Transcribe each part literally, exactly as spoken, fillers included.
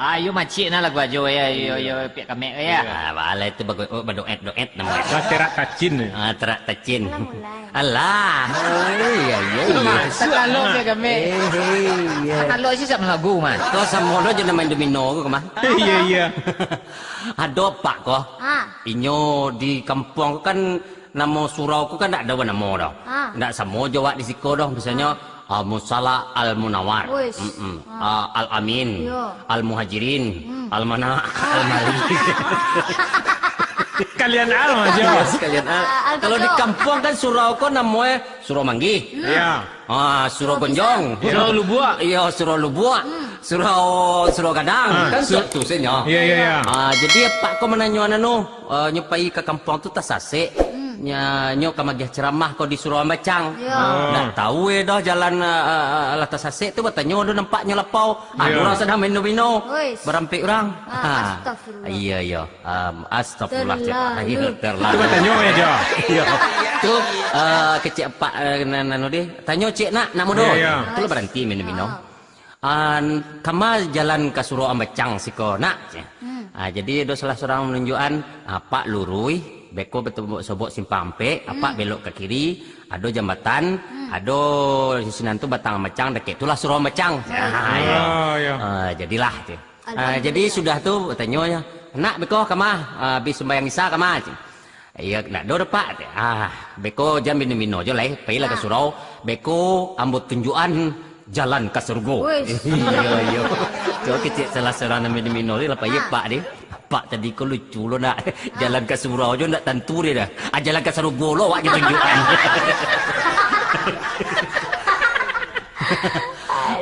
Ayo macik nah lagu ajo ya, yo, yo, piak kamek ya. Ah, balai tu bago-, oh, badoet-doet namonyo. Lah, terak tacin. Ah, terak tacin. Alah, mulai. Alah. Oh, iya, iya, iya. Masuk. Takalok piak kamek. Eh, eh, iya. Takalok sih sak lagu, Mas. Kau samo do jo namo Indomino ko, Mas. Iya, iya. Ado apak ko. Ah. Inyo di kampuang ko kan namo surau ko kan ndak ado banamo doh. Ah. Ndak samo jo awak di siko doh. Misalnyo, ah, Musala Al Munawar. Wis. Mm-mm. Ah. Ah, Al Amin. Iyo. Al Muhajirin. Hmm. Al Mana? Ah. Al Mali. Sekalian Al ajo. Iya, sekalian Al. Ah, Al Kalau di Tajo. Kampuang kan surau ko namonyo Surau Manggih. Hmm. Iya. Ah, Surau Surau Gonjong. Pisang. Surau Lubuak. Iya, Surau Lubuak. Hmm. Surau, Surau Gadang. Ah, kan sur- tu sajo. Iya, iya, iya. Ah, jadi apak ko mananyo anu, eh, nyo pai ka kampuang tu tasasek. Hmm. Nya, nyo ka magiah ceramah ko di Surau Ambacang. Iya. Ah. Ndak tahu eh dah jalan, eh, eh, lah tasasek tu, batanyo ado nampak nyo lapau. Ado Iya. urang sadang main-main. Wis. Barampek urang. Ah, Ha. astagfirullah. Iya, iya. Am, astagfirullah, cek. Terlalu. Ayo, terlalu. Cuba tanyo ya, Jo. Iya. Tu, eh, kecek apak, eh, nan, anu deh. Tanyo cek nak, nak mudo. Iya, iya. Tu lah baranti mino-mino. Ah. An, kama jalan ka Surau Ambacang siko, nak, cek. Hmm. Ah, jadi ado salah surang manunjuakan, ah, Pak luruih, beko betu-, sobok simpang ampek, apak Hmm. belok ka kiri, ado jambatan, Hmm. ado di sinan tu Batang Ambacang, dakek tu lah Surau Ambacang. Hmm. Ah, iya. Oh, iya. Ah, jadilah, cek. Ah, Alhamdulillah. Jadi sudah tu, tanyo nyo, "Nak beko kama, ah, abih sumbayang Isa kama?" Iyo, "Ndak do, Pak." Ah, beko jan mino-mino jo lai, pailah ka Ah. surau, beko ambo tunjuakan jalan ka sarugo. Wis. Iyo, iyo. Tu kecek salah surang nan mino-mino ni lah, pai Ah. Pak ni. Pak tadi ko lucu lo nak. Ah. Jalan ka surau jo ndak tantu dia dah. Ah, jalan ka sarugo lo awak jo tunjuakan.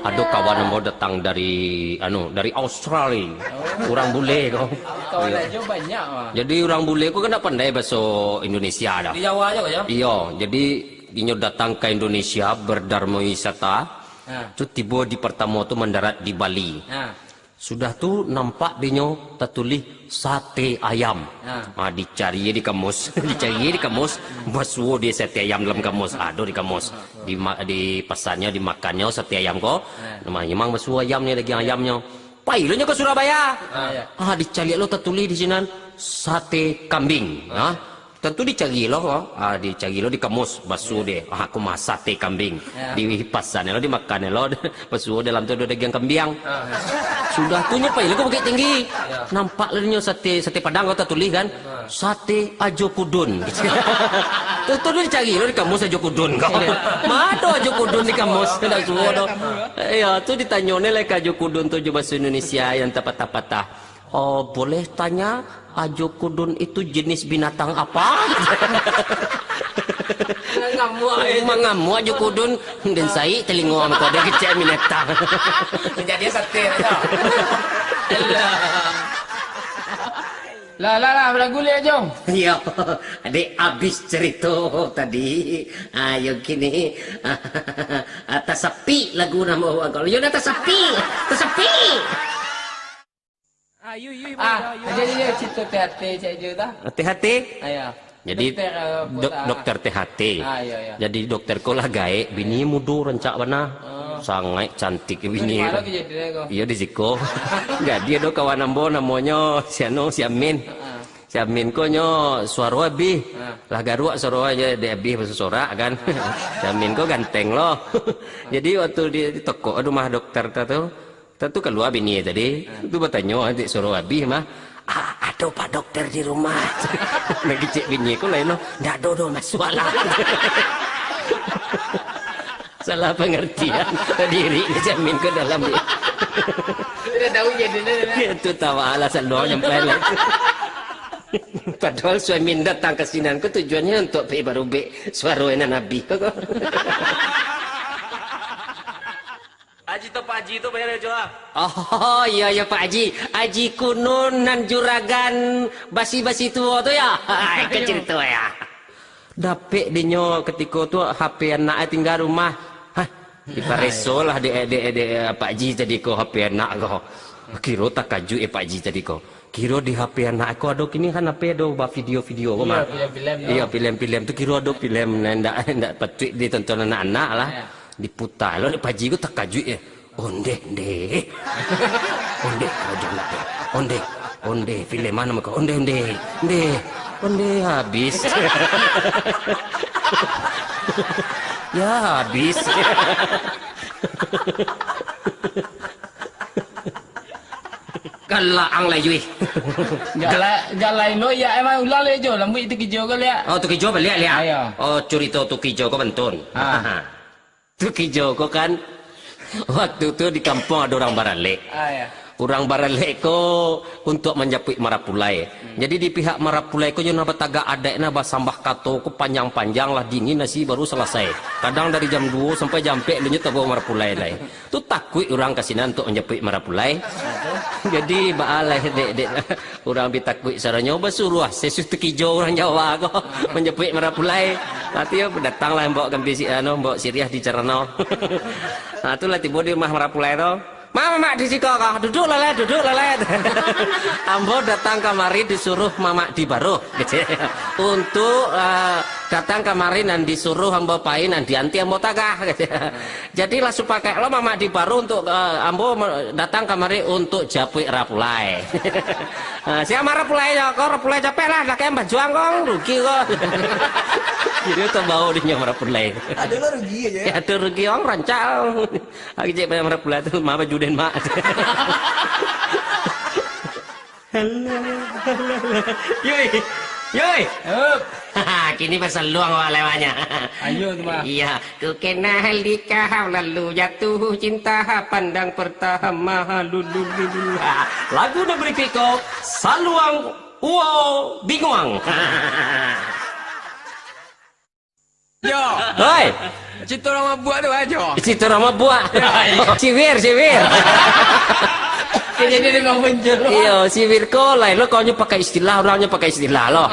Ado kawan ambo datang dari, anu, dari Australia. Oh. Urang bule ko. Kawan Iyo. ajo banyak, Mak. Jadi urang bule ko kan ndak pandai bahaso Indonesia dah. Di Jawa ajo, ya? Iyo, jadi inyo datang ka Indonesia berdarmo wisata. Ha. Tu tibo di partamo tu mandarat di Bali. Ha. Sudah tu nampak dinyo tatulih sate ayam. Ha. Ha, dicari di kamus, dicari di kamus, basuo di sate ayam dalam kamus, ado di kamus. Di ma-, di pasannyo, dimakannyo sate ayam ko. Ha. Memang, memang basuo ayamnyo, dagiang ayamnyo. Pai lo nyo ka Surabaya. Ha, ya. Ha, dicaliak lo tatulih di sinan, sate kambing. Ha. Ha. Tantu dicari lo, ha, dicari lo di kamus, basuo Ya. deh. Ah, aku masak sate kambing. Ya. Di pasan lo, dimakan lo, basuo dalam tu ado dagiang kambiang. Ah, ya. Sudah tu nyo pai lo ka Bukittinggi. Ya. Nampak lo nyo sate, sate Padang ko tatulih kan. Ah. Sate Ajo Kudun. Tu, tu dicari lo di kamus Ajo Kudun ko. Ya. Ma ado Ajo Kudun di kamus, ndak suo do. Ya, tu ditanyo ni lah ka Ajo Kudun tu jo bahaso Indonesia yang tapatah-patah. Oh, boleh tanya, Ajo Kudun itu jenis binatang apa? Mangamuak. Mangamuak Ajo Kudun, den saik talingo ambo ko, den kecek binatang. Jadi sate ajo. Alah. Lah, lah, lah, baguliak, Jo. Iyo, dek abih carito tadi. Ayo kini, ah, tasapik lagu namo awak ko. Yo, dah tasapik. Tasapik. Ah, yo, yo, Ah, yo, yo. jadi yo, cerita T H T cak je dah. T H T? Ah, ya. Jadi, Dokter, eh, dok-, putar. dokter T H T. Ah, ya, ya. Jadi, dokter ko lah gaek, bini mudo rancak bana. Oh. Sangaik cantik bini Di mana ko. kejadian ko? Iyo, di siko. Jadi, ado kawan ambo namonyo si anu, si Amin. Ah. Si Amin ko nyo suaro abih. Ah. Lah garuak suaro aja, dek abih basorak kan. Ah. Si Amin ko ganteng lo. Jadi, waktu di, di tokok rumah dokter tu, Tantu kalua bini tadi, Ha. tu batanyo, dek suaro abih mah, "Ah, ado Pak Dokter di rumah." Nan kecek bini ko lain, "Ndak ado doh, masuaklah." Salah pangartian, tadirik dijamin ko dalam dia. Sudah tahu jadi dia, dia. Itu tawa lah, saluang nyampai lah itu. Padahal suami datang ka sinan ko tujuannyo untuak pai barubek suaro nan abih ko. Haji tu, Pak Haji tu, bayar jo, ah. Oh, iyo, iyo, Pak Haji. Haji Kunun nan juragan basi-basi tuo tu, yo? Hai, ka Iyo. carito, yo. Dapek dinyo katiko tu, H P anak e tingga rumah. Hah, dipareso lah dek, dek, dek, Pak Haji tadi ko, H P anak ko. Kiro takajuik, eh, Pak Haji tadi ko. Kiro di H P anak ko ado kini kan H P ado bavideo-video ko, Iyo, mah. filem-filem tu. Iyo, filem-filem tu kiro ado filem nan ndak, ndak patuik ditonton anak-anak lah. Iyo. Diputa lo dek Pak Haji ko takajuik, eh. Ondeh, ndeh. Ondeh, kalau jangak, ondeh. Ondeh, filem mano mako? Ondeh, ondeh. Ndeh. Ondeh, habis. Ya, habis. Galak ang lai, Jui. Galai, galai lo, ya, emang ulang lai jo. Lambuik Tukijo ko, liak. Oh, Tukijo baliak, liak. Ayo. Oh, curito Tukijo ko bantun. Ah. Tukijo ko kan, waktu tu di kampuang ado urang baralek. Ah, ya. Urang baralek ko untuak manjapuik marapulai. Hmm. Jadi di pihak marapulai ko, yo nah batagak adaik, nah basambah kato ko panjang-panjang, lah dingin nasi baru salasai. Kadang dari jam duo sampai jam ampek alun nyo tibo marapulai lai. Tu takuik urang ka sinan untuak manjapuik marapulai. Jadi baa lai, dek, dek. Urang bi takuik saranyo, basuruah sesus Tukijo urang Jawa ko manjapuik marapulai. Nanti yo datanglah mbok gambia si-, anu, mbok siriah di carano. Nah, tu lah tibo di rumah marapulai tu. "Ma, mamak di siko ko, duduak lah lai, duduak lah lai." "Ambo datang kamari disuruah mamak di baruah." Untuak, eh, datang kamari nan disuruah ambo pai, nan dianti ambo tagah. Jadi lah sapakaik lo mamak di baruah untuak, eh, ambo ma-, datang kamari untuak japuik rapulai. Ah, sia marapulai jo ko, rapulai capek lah, lah kalian bajuang ko, rugi ko. Jadi tabao dinyo marapulai. Ado lo rugi aja. Ya, ado rugi, ang rancak. Aku cek banyak marapulai tu, ma baju den, Mak. Alah, alah, alah. Yoi. Yoi. Hup. Kini pasaluang awak lewanyo. Ayo tu, Bang. Iya. Ku kenal di kau lalu jatuh cinta pandang pertama. Lu, lu, lu, lu. Ha, lagu nan barikutnyo, Saluang Uwo Binguang. Yo. Oi. Cito urang mabuak tu ajo. Cito urang mabuak. Ya, iya. Siwir, siwir. Jadi dengan penjuru. Iyo, siwir ko lain lo, kau nyo pakai istilah, urang nyo pakai istilah lo.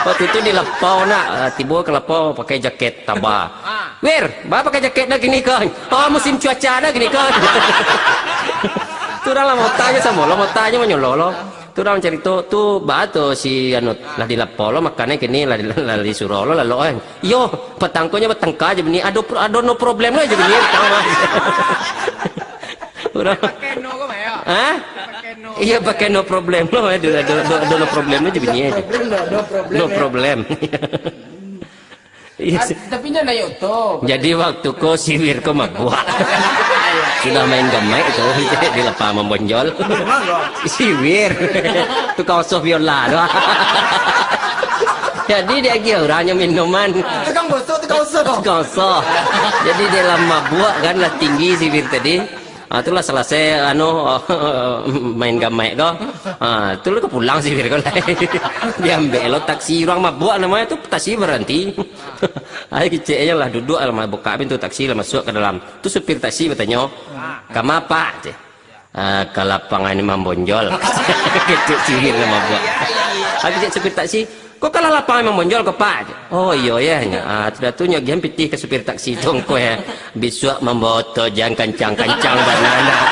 Waktu tu di lapau nak, eh, tibo ka lapau pakai jaket taba. Ah. "Wir, ba pakai jaket dah kini ko?" "Oh, musim cuaca dah kini ko." Tu urang lah mau tanyo samo lo, mau tanyo manyolo lo. Tu urang carito tu, ba tu si anu, lah di lapau lo, makan kini lah di, lah di surau lo, lalu, eh. Yo, patang ko nyo batangka jo bini, ado pro-, ado no problem lo jo bini, patang mah. Urang. Pakai no ko, Mayo? Hah? Pakai no. Iyo, pakai no problem lo, eh. Ado, ado, ado, ado no problem lo jo bini, eh. Problem, no, no problem. No problem. Iya, si- tapi nyo naik oto. Jadi waktu ko siwir ko mabuak. Sudah main gamaik tu, di lapau mambonjol. Siwir. Tukang osoh biola tu. Jadi diagiah urang nyo minuman. Tukang gosok, tukang osoh. Tukang osoh. Jadi dalam mabuak kan lah tinggi siwir tadi. Ah, tu lah salasai, anu, main gamaik ko. Ah, tu lah ka pulang siwir ko lai. Diambek lo taksi urang mabuak namonyo tu, taksi baranti. Ai keceknyo lah duduak lah, buka pintu taksi lah masuak ka dalam. Tu supir taksi batanyo, "Kama, Pak?" ceh. "Ah, ka lapangan mambonjol." Kecek siwir lah mabuak. Ai kecek supir taksi, "Ko ka lapangan mambonjol ko, Pak?" "Oh, iyo, yo," nyo. Ah, sudah tu nyo agiahan pitih ka supir taksi tu, "Angku, yo, bisuak mambao oto jan kancang-kancang bana nak."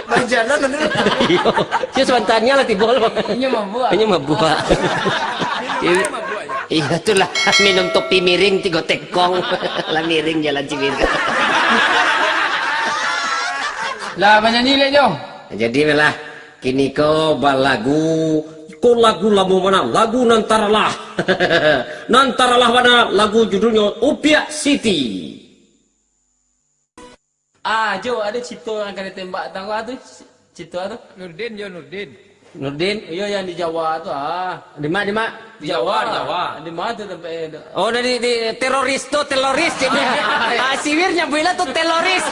Bajalan, anu. Iyo. Yo, sabantanya lah tibo lo. Inyo mabuak. Inyo mabuak. Iyo, itulah. Minum topi miring tigo tekong. Lah miring jalan cimin. Lah, banyanyi lai, Jo. Jadi, lah. Kini ko balagu, ko lagu lamo bana, lagu nan taralah. Nan taralah bana, lagu judulnyo Upiak Siti. Ah, Jo, ado cito nan ka ditembak tangga tu, cito tu. Nurdin, Jo, Nurdin. Nurdin? Iyo, yang di Jawa tu, ah. Di ma, di ma? Di Jawa, Jawa. Di ma tu tampaknyo tu? Oh, dari di teroris tu, teroris. Ah, siwir nyabuilah tu teroris.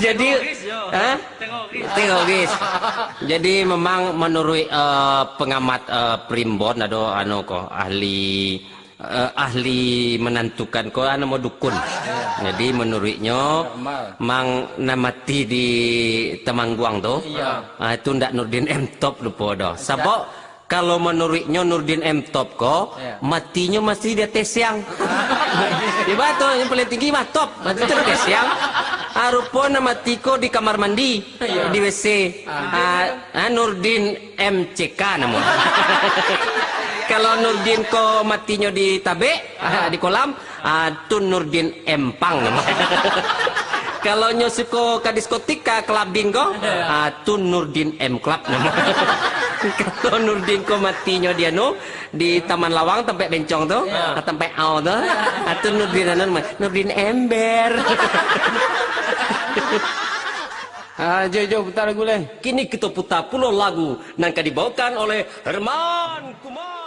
Jadi, teroris, yo. Hah? Teroris. Teroris. Jadi memang menurut, eh, pengamat, eh, primbon, ado anu ko, ahli, eh, ahli menantukan ko, anu, namo dukun. Jadi menurutnyo, mang nan mati di Temanggung tu, ah, itu ndak Nurdin M Top lupo doh. Sabab kalau manuruiknyo Nurdin M Top ko, matinyo masih di ateh siang. Di bawah tu, yang paling tinggi mah top. Mati tu di ateh siang. Ah, rupo nan mati ko di kamar mandi, di W C. Ah, ah, Nurdin M C K namo. Kalau Nurdin ko matinyo di tabek, ah, di kolam, Ah, tu Nurdin Empang namo. Kalau nyo suko ka diskotik, ka clubbing ko, ah, tu Nurdin M Club namo. Kalau Nurdin ko matinyo di anu, di Taman Lawang, tampek bencong tu, ah, tampek au tu, ah, tu Nurdin anu namo, Nurdin Ember. Ah, jo, jo, puta lagu lai. Kini kito puta pulo lagu nan ka dibaokan oleh Herman Kumar.